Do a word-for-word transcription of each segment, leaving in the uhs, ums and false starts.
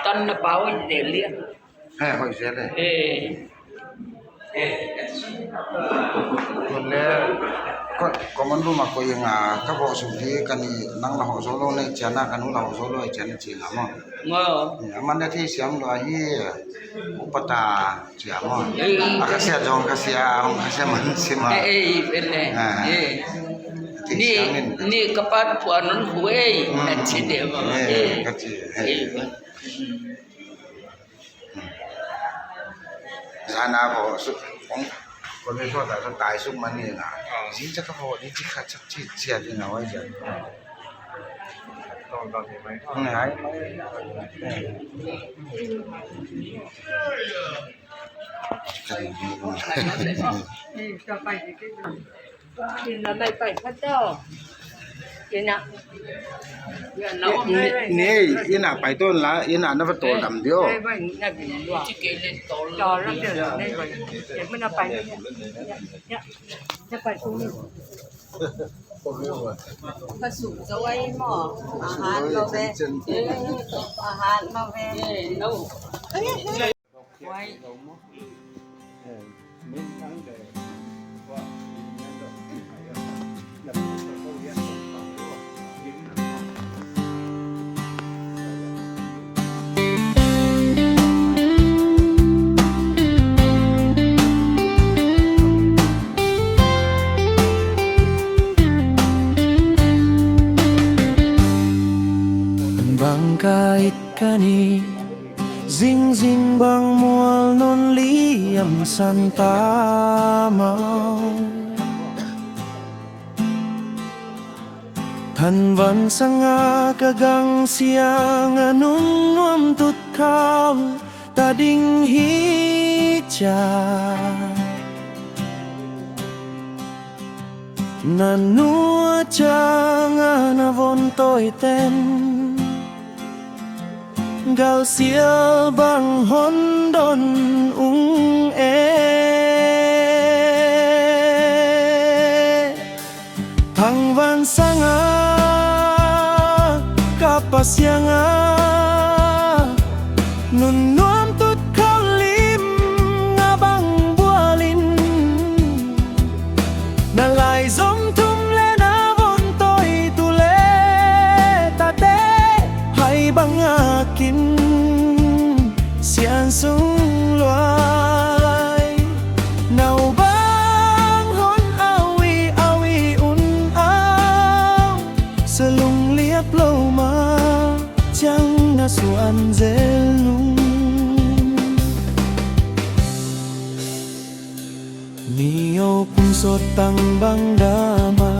Tan na pau de lia. He, hoih zel e. Eh. Tun le, ko, common room a ko ing a, ka hoh suk di ka ni nang la hoh zou lou nei chiang a, ka nu la hoh zou lou chiang a chi nga maw. Nga. Eh, aman le thei siam lou ahi, upa ta chi a maw. Eh. A ka sia zong ka sia, hong ka sia man si ma. Eh, eh, eh, eh. Ah. Eh. Thei siam in. Ni, ni ka pat puan nun huai, hmm, na chi de maw. Eh, eh, ka chi, eh. Eh, eh. Zan a hoh suk, kong, kon mi thua ta, ta tai suk man ni na. Ah. Zi cha ka hoh, ni chi khat cha chi chia di na wai cha. Tong tong ni mai. Hmm, hai mai. Ka ni ni. Ina mai pai khat tau. Ina. Ni, ni, ina pai ton la, ina na va tol dam di o. Ina bin lua. Tol la pia nei bai. Ina pai. Ya, ya, ya pai tu ni. Pasuk zawai mo. Ahan lo be. Ahan lo be. Wai. Bang ka it ka ni, zingzing bang mual non liam san ta mau. Than van sang a ka gang siang a nunnuam tut khau ta ding hi chia. Na nu a chiang a na von toi ten, gal sial bang hon don ung e. Thang van sang a ka Pasiang a, nunnuam tut khau lim nga bang bual in, na lai zom thum le na von toi tu le ta te, hai bang a kin sian sung luai. Nau bang hon awi awi un au, sa lung liap lou ma chiang na suan zel nung. Ni o kum sot tang bang dam a,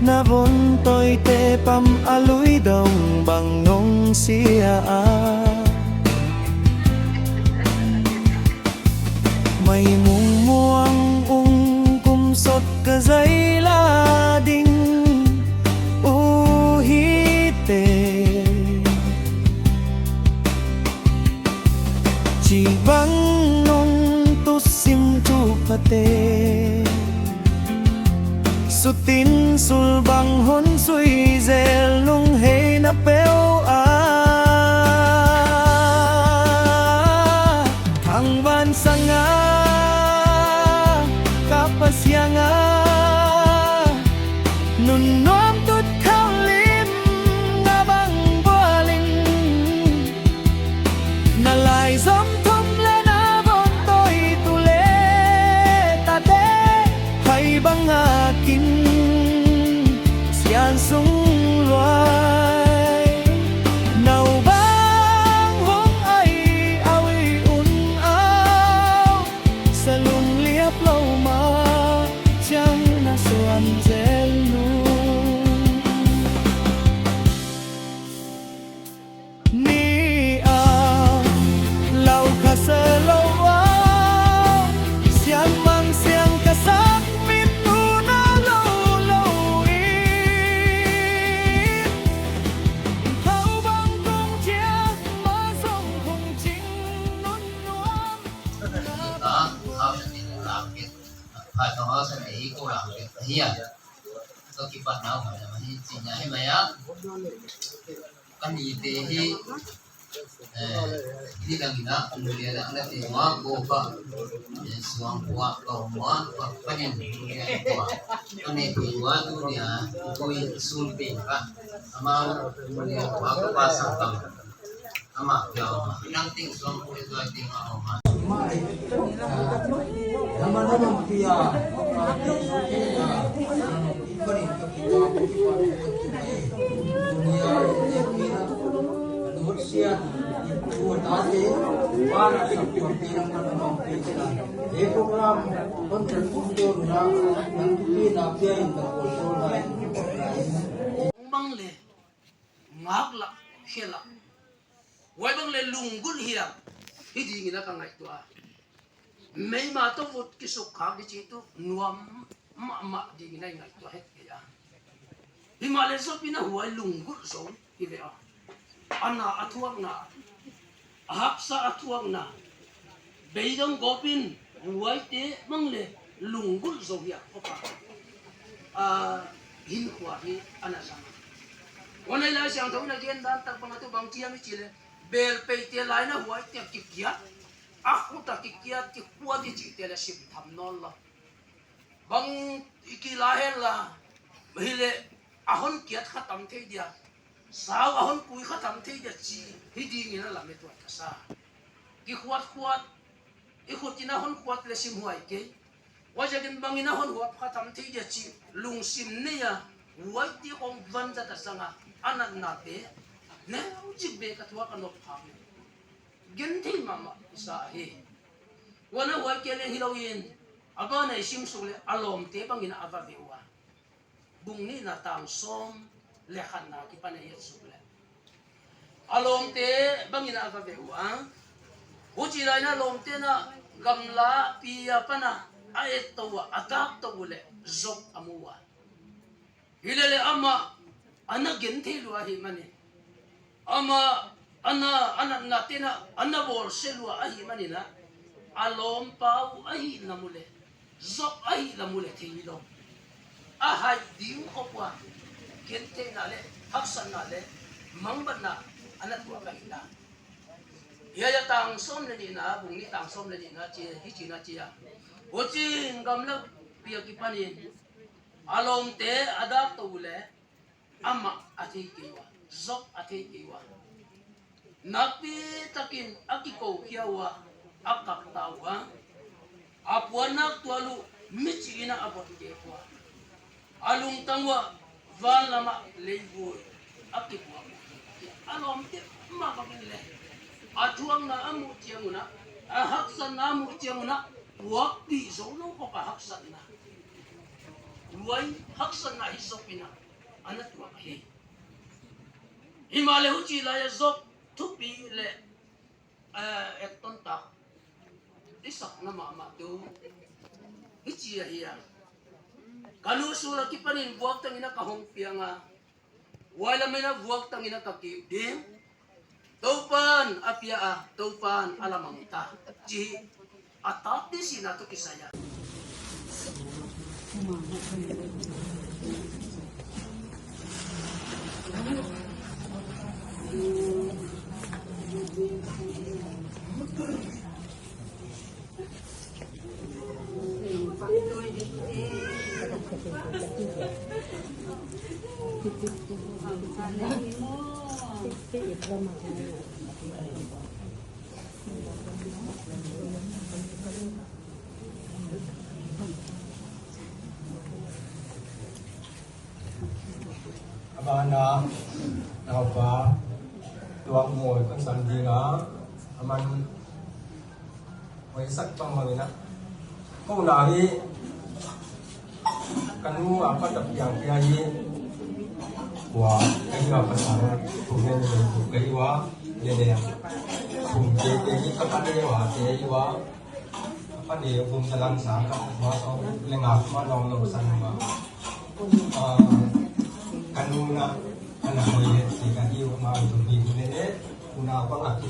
na von toi te pam a lui dong bang nong sia a. Mai mung muang ung kum sot ka zai la ding uh hi te. Chi bang nong tu sim tu pha te. Su tin sul bang hon sui zel nung hei na peu a. Thang van sang a ka Pasiang a, nunnuam tut khau lim nga bang bual in, na lai zom thum le na von toi tu le ta te, hai bang a kin sian sung luai. Pha tong a sa nei ko la le hi a. Ka kipat nau ma hi chi nya hi mai a. Ka ni te hi, eh, ni dang ina, lu le la na te wa ko pa, eh, suang wa ko wa pa pa nen lu le wa. Ka ne pe wa tu nia, ko i sul pe ka. Ama lu le wa ko pa sa ka. Ama pia ma. Nang ting suang ko le tua ting a ma. Bang le, ngak la, khel la. Huai bang le lunggulh hiam, hi ding in a ka ngaihtuah. Meima toh vut kisuk khak di chih tuh nuam mahmah ding in a i ngaihtuah het kei a. Himahleh Job in a huai lunggulh zou hi ve a. A na a thuakna, a haksa a thuakna, beidong gawp in huaite bang le lunggulh zou hi a, khop a, ah, hinkhua hi ana zang. Huan ei Laisiangthou in a gen dan tak bang a tuh bang chi hiam i chih leh, bel peite lai in a huaite kikiat, a khut a kikiat, kikhuat i chihte le sim tham nawn lou. Bang i kila hen la, hileh a hon kiat kha tam thei dia, sau a hon kui kha tam thei dia chi hi ding in a lamet huai ka sa. Kikhuatkhuat, i khut in a hon khuat le sim huai kei. Huaiziakin bang in a hon huap kha tam thei dia chi lungsim nei a, huaite khong vanzat a zang a, a natnate neu chik bek a thuak a nop phak leh genthei mahmah i sa hi. Huan a huai kei leng hilou in, a ban a i sim suk leh a lawmte bang in a va ve ua. Bung nihna tang sawm le khatna kipan a i et suk leh, a lawmte bang in a va ve ua. Huchi lai in a lawmte in a gamla pi apan a a et tou ua, a dak tou uleh Job a mu ua. Hileleh amah ana genthei lua ahihmanin, amah ana, a natnate in a ana bawlsia lua ahihmanin a, a lawmpa uh ahihna mu leh, Job ahihna mu leh theilou. A haih ding khop ua, gentheihna leh haksatna leh mangbatna ana tuak ahihna. Hiai a tang sawm le nihna, bung nih tang sawm le nihna chi, hichi'n a chi a. Huchiin gamla pi akipanin a lawmte a dak tou uleh, amah a thei kei ua, Job a thei kei ua. Nakpi takin a kikou khia ua, a kap ta ua. A puannak tual uh michih in a bot kek ua. A lungtang uah van lam ah leivui a kipuak ua. A lawmte mah bangin leh, a thuakna a muh chiang un a, a haksatna a muh chiang un a, puakpih zoulou khop a haksatna. Huai haksatna hi Job in a ana tuak ahi. Himahleh huchi lai a Job thupi leh, eh, etton tak i sakna mahmah tuh hichi ahi a. Ka nu sul akipanin vuaktang in a ka hong piang a, huai lam in a vuaktang in a ka kik ding. Toupa'n a pia a, Toupa'n a la mang ta, chih a tate sihna toh kisai a. A ban ah, naupa, tuak mawi kon san ding a, aman hoih sak bang bang in a. Kou na hi, ka nu a pat a piang piang hi, ua, ka hi a pasal, kum ne ne, ka hi ua, ne ne, kum te te hi, ka pa ne ua, te hi ua, Ka pa ne kum zalang sang ka, ma sawm le nga ma nong lo san ma. Ah, ka nu na, ka na hoih leh si ka hi ma tu hi ne ne, ku na pa nga ki.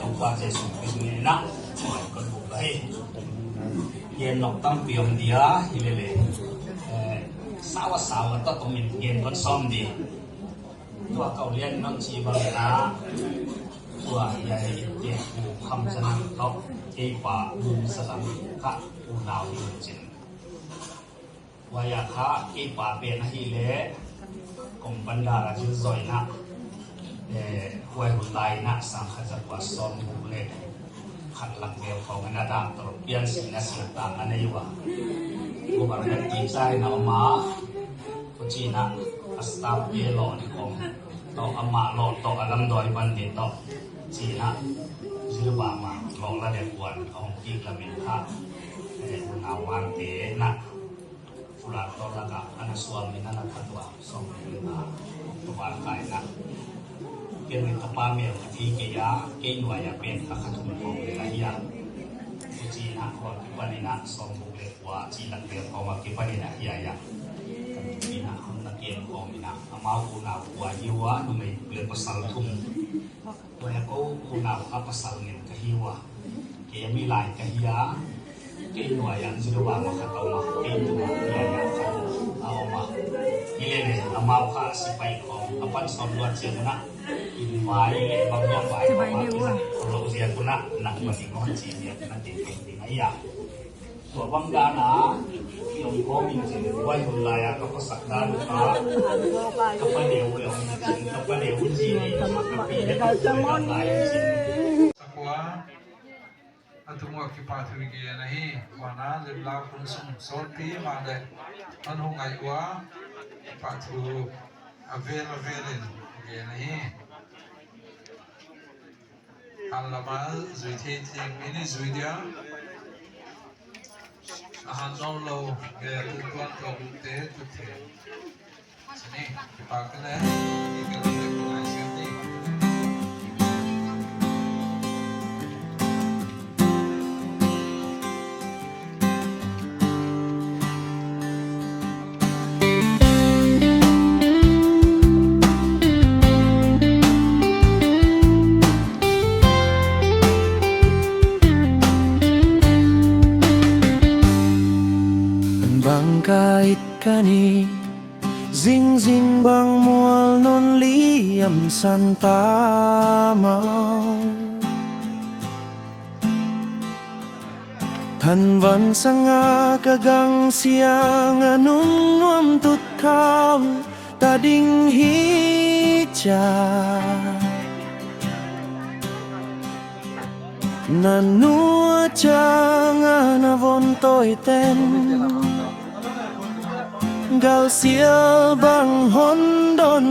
Toupa Jesu Khrist min in a, chibai kon buk lai. Gen nop tampi om dia, hilele. Eh, sau a sau a toh tungin gen kon sawm di. Tua kou lian nong chi bang na. Tua ya he te ku kham sa nang toh. Kei pa bum sa lam kha unau in chin. Huai a kha kei pa pen ahihleh, kong bandar a zil zoina, eh, huai hun lai in a sang khat za kua sawmguk leh khat lak vel khawng in a dak tawh pian sina sina tang a nei ua. Government teacher in a om a, huchiin a staff te lawh di khawng toh, amah lawh toh, a lamdawi ban di toh, chiin a zil bang mah lawh la dek uan a hong kik lam in kha, eh, unau vante na. Pulak toh lak a ana suam in ana that ua, sawmguk leh nga, October kha in a. Ken leh ka pa mel ka thei kei a, kei nuai a pen kha kha thum khawng leh ahi a. Huchiin a khua kipan in a sawmguk leh kua chi lak vel khawng a kipan in ahi a. Ka pi in a hon na kem khawm in a, amau unau kua hi ua, numei leh pasal thum. Huai a kou unau kha pasal ngen ka hi ua. Kei a mi lai ka hi a. Kei nuai a zil bang mah khat a om a. Kei tung a nuai a khat a om a. Hilele amau kha sipai khawng a pan sawm luat chiang un a, in vai leh bang hiam vai khawng a kisa lou ziak un a, nak mah ding hon chi ziak un a, ding ding ding ahi a. Tua bang dan a, i om khawm in chin, huai hun lai a ka khosak dan kha, ka pa neu leh om in chin, ka pa neu zi ni, ka pi leh ka pu leh om lai in chin. Sakua, a tung ua kipahthu i gen ahi, huan a limlak hun sung sawtpi mah leh, hon hong ngai ua, kipahthu a vel a vel in i gen ahi. An lama zui thei teng in i zui dia. A han nawn lou, ve a tu tuan tua buk te tu thei. Sini, kipak ka le, i ka le ku ngai siam ni. Bang ka it ka ni, zingzing bang mual non liam san ta mau. Thanvan sang a ka gang siang a nunnuam tut khau ta ding hi chia. Na nu a chang a na von toi ten, gal sial bang hon don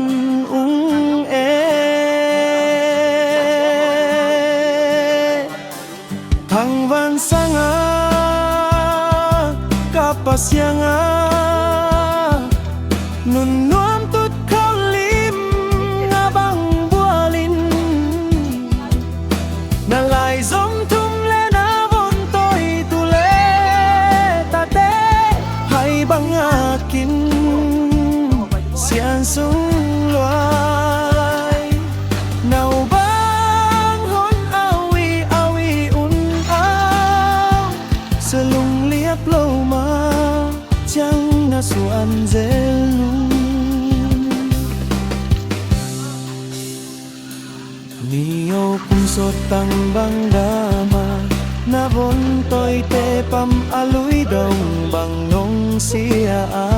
ung e. Thangvan sang a ka pa siang a, nunnuam tut khau lim na bang bual in, na lai zom thum leh na von toi tu leh ta te, hai bang a kin sian sung luai. Nau bang hon awi awi un au, sa lung liap lou ma, chang na suan zel nung. Ni o kum sot tang bang dama, na von toi te pam a lui dong bang nong sia a.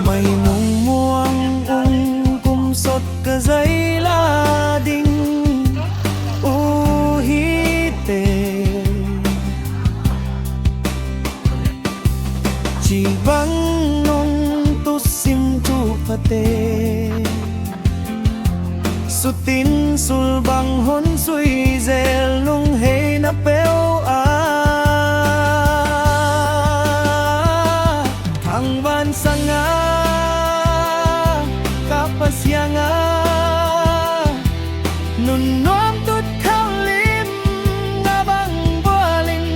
Mai nung muang ung kum sot ka zai la ding u hi te. Chi bang nong tu sim tu pha te. Sutin sul bang hon sui zel nung hei na peu a. siang a, nunnuam tut khaulim nga bang bual in.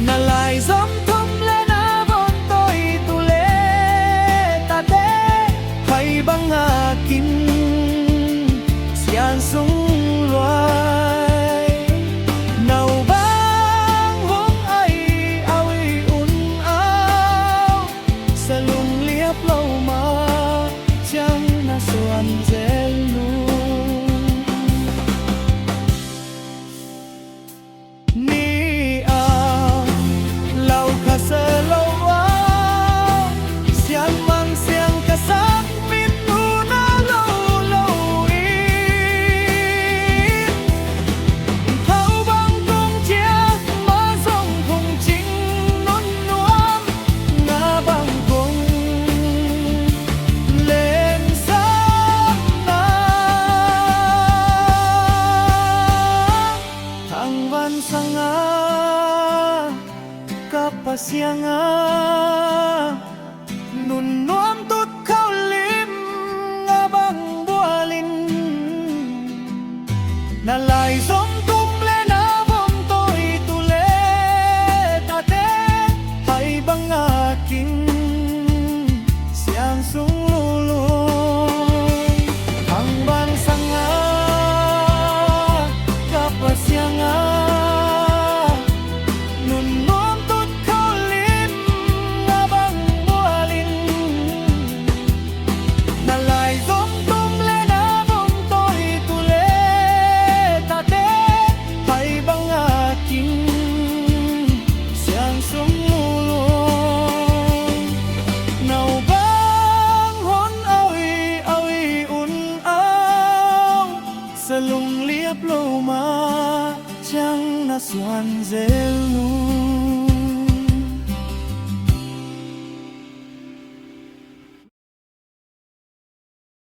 Na laizom tum leh na von tawi tu leh tate, hai bang a kin siang sung luai. Nou bang hong ai a ui un au, sa lung liap lou ma chiang na suan zel nu. Ni a, lau kha se lou a, siang mang siang ka sak min nu na lou lou i. Phau bang kong chia, ma zong kong ching nunnuam, nga bang kong leng sam na. Thangvan sang a, ka pa siang a, nunnuam tut khaulim nga bang bual in. Na laizom tum leh na von tawi tu leh tate, hai bang a kin siang sung lulung. Thangvan sang a, ka pa siang a, nunnuam tut khaulim nga bang bual in. Na laizom tum leh na von tawi tu leh tate, hai bang a kin siang sung lulung. Nou bang hon a ui a ui un au, sa lung liap lou ma chiang na suan zel nu.